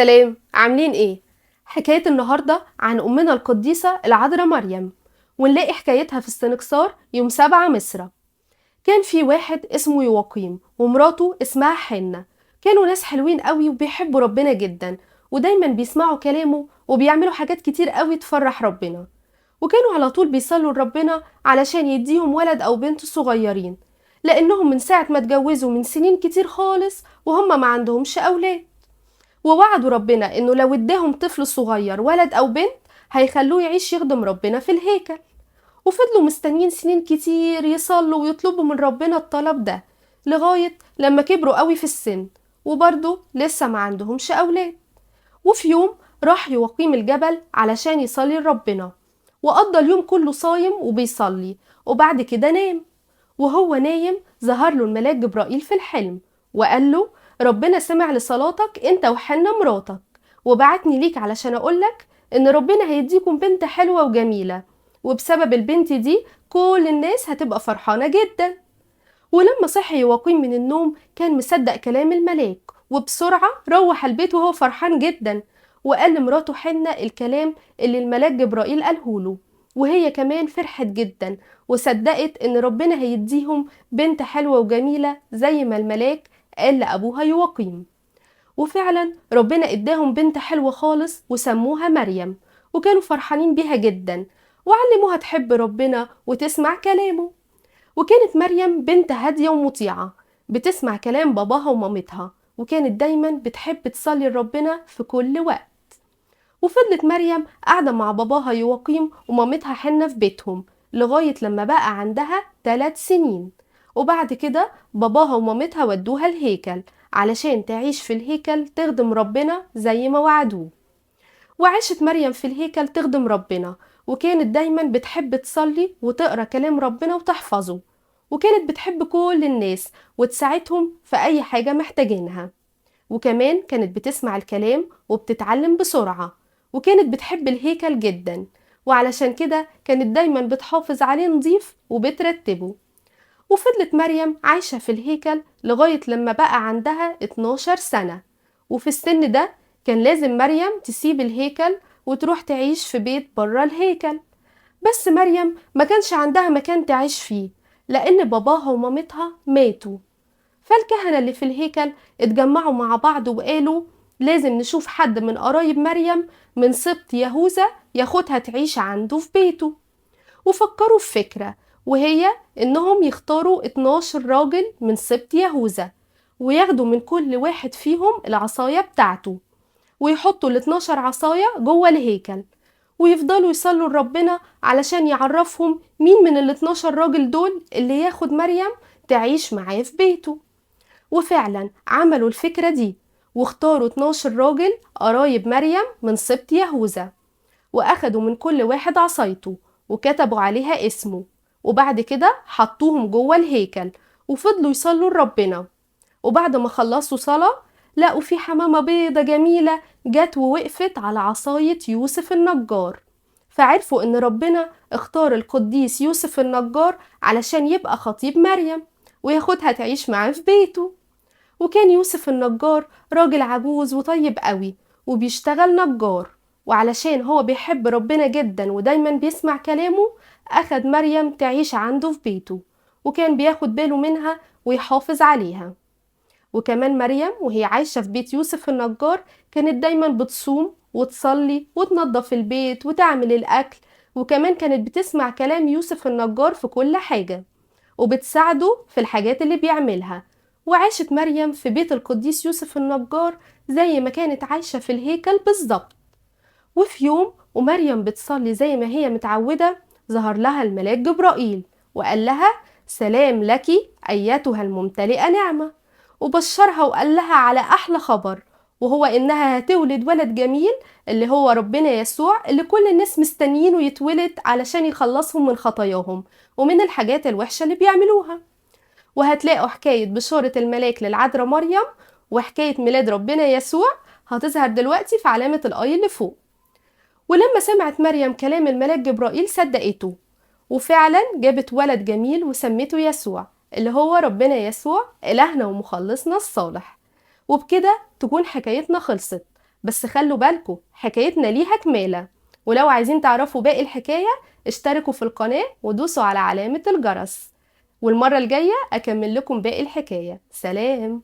سلام، عاملين ايه؟ حكاية النهاردة عن أمنا القديسة العذراء مريم، ونلاقي حكايتها في السنكسار يوم 7 مصر. كان في واحد اسمه يواقيم ومراته اسمها حنة. كانوا ناس حلوين قوي وبيحبوا ربنا جدا، ودايما بيسمعوا كلامه وبيعملوا حاجات كتير قوي تفرح ربنا، وكانوا على طول بيصلوا لربنا علشان يديهم ولد أو بنت صغيرين، لأنهم من ساعة ما اتجوزوا من سنين كتير خالص وهم ما عندهمش أولاد. ووعدوا ربنا إنه لو اداهم طفل صغير ولد أو بنت هيخلوه يعيش يخدم ربنا في الهيكل. وفضلوا مستنيين سنين كتير يصلوا ويطلبوا من ربنا الطلب ده لغاية لما كبروا قوي في السن، وبرضه لسه ما عندهمش أولاد. وفي يوم راح يواقيم الجبل علشان يصلي لربنا، وقضى اليوم كله صايم وبيصلي، وبعد كده نام. وهو نايم ظهر له الملاك جبرائيل في الحلم وقال له: ربنا سمع لصلاتك انت وحنة مراتك، وبعتني ليك علشان اقولك ان ربنا هيديكم بنت حلوة وجميلة، وبسبب البنت دي كل الناس هتبقى فرحانة جدا. ولما صحي يواقيم من النوم كان مصدق كلام الملاك، وبسرعة روح البيت وهو فرحان جدا، وقال لمراته حنة الكلام اللي الملاك جبرائيل قاله له، وهي كمان فرحت جدا وصدقت ان ربنا هيديهم بنت حلوة وجميلة زي ما الملاك قال لأبوها يواقيم. وفعلا ربنا اداهم بنت حلوة خالص وسموها مريم، وكانوا فرحانين بيها جدا، وعلموها تحب ربنا وتسمع كلامه. وكانت مريم بنت هادية ومطيعة، بتسمع كلام باباها ومامتها، وكانت دايما بتحب تصلي لربنا في كل وقت. وفضلت مريم قاعدة مع باباها يواقيم ومامتها حنة في بيتهم لغاية لما بقى عندها 3 سنين. وبعد كده باباها ومامتها ودوها الهيكل علشان تعيش في الهيكل تخدم ربنا زي ما وعدوه. وعاشت مريم في الهيكل تخدم ربنا، وكانت دايما بتحب تصلي وتقرأ كلام ربنا وتحفظه، وكانت بتحب كل الناس وتساعدهم في أي حاجة محتاجينها. وكمان كانت بتسمع الكلام وبتتعلم بسرعة، وكانت بتحب الهيكل جدا، وعلشان كده كانت دايما بتحافظ عليه نظيف وبترتبه. وفضلت مريم عايشة في الهيكل لغاية لما بقى عندها 12 سنة. وفي السن ده كان لازم مريم تسيب الهيكل وتروح تعيش في بيت برا الهيكل. بس مريم ما كانش عندها مكان تعيش فيه لأن باباها ومامتها ماتوا. فالكهنة اللي في الهيكل اتجمعوا مع بعض وقالوا لازم نشوف حد من قرايب مريم من سبط يهوذا ياخدها تعيش عنده في بيته. وفكروا في فكرة، وهي إنهم يختاروا 12 راجل من سبط يهوذا وياخدوا من كل واحد فيهم العصاية بتاعته، ويحطوا ال12 عصاية جوه الهيكل، ويفضلوا يصلوا لربنا علشان يعرفهم مين من ال12 راجل دول اللي ياخد مريم تعيش معاه في بيته. وفعلا عملوا الفكرة دي واختاروا 12 راجل قرايب مريم من سبط يهوذا، وأخدوا من كل واحد عصايته وكتبوا عليها اسمه، وبعد كده حطوهم جوه الهيكل وفضلوا يصلوا لربنا. وبعد ما خلصوا صلاة لقوا في حمامة بيضة جميلة جت ووقفت على عصاية يوسف النجار، فعرفوا إن ربنا اختار القديس يوسف النجار علشان يبقى خطيب مريم وياخدها تعيش معاه في بيته. وكان يوسف النجار راجل عجوز وطيب قوي وبيشتغل نجار، وعلشان هو بيحب ربنا جدا ودايما بيسمع كلامه أخد مريم تعيش عنده في بيته، وكان بياخد باله منها ويحافظ عليها. وكمان مريم وهي عايشة في بيت يوسف النجار كانت دايما بتصوم وتصلي وتنظف البيت وتعمل الأكل، وكمان كانت بتسمع كلام يوسف النجار في كل حاجة وبتساعده في الحاجات اللي بيعملها. وعاشت مريم في بيت القديس يوسف النجار زي ما كانت عايشة في الهيكل بالظبط. وفي يوم ومريم بتصلي زي ما هي متعودة ظهر لها الملاك جبرائيل وقال لها: سلام لك أيتها الممتلئة نعمة، وبشرها وقال لها على أحلى خبر، وهو إنها هتولد ولد جميل اللي هو ربنا يسوع اللي كل الناس مستنيينه يتولد علشان يخلصهم من خطاياهم ومن الحاجات الوحشة اللي بيعملوها. وهتلاقوا حكاية بشارة الملاك للعذراء مريم وحكاية ميلاد ربنا يسوع هتظهر دلوقتي في علامة الآي اللي فوق. ولما سمعت مريم كلام الملاك جبرائيل صدقته، وفعلا جابت ولد جميل وسمته يسوع اللي هو ربنا يسوع إلهنا ومخلصنا الصالح. وبكده تكون حكايتنا خلصت. بس خلوا بالكم، حكايتنا ليها كمالة، ولو عايزين تعرفوا باقي الحكاية اشتركوا في القناة ودوسوا على علامة الجرس، والمرة الجاية أكمل لكم باقي الحكاية. سلام.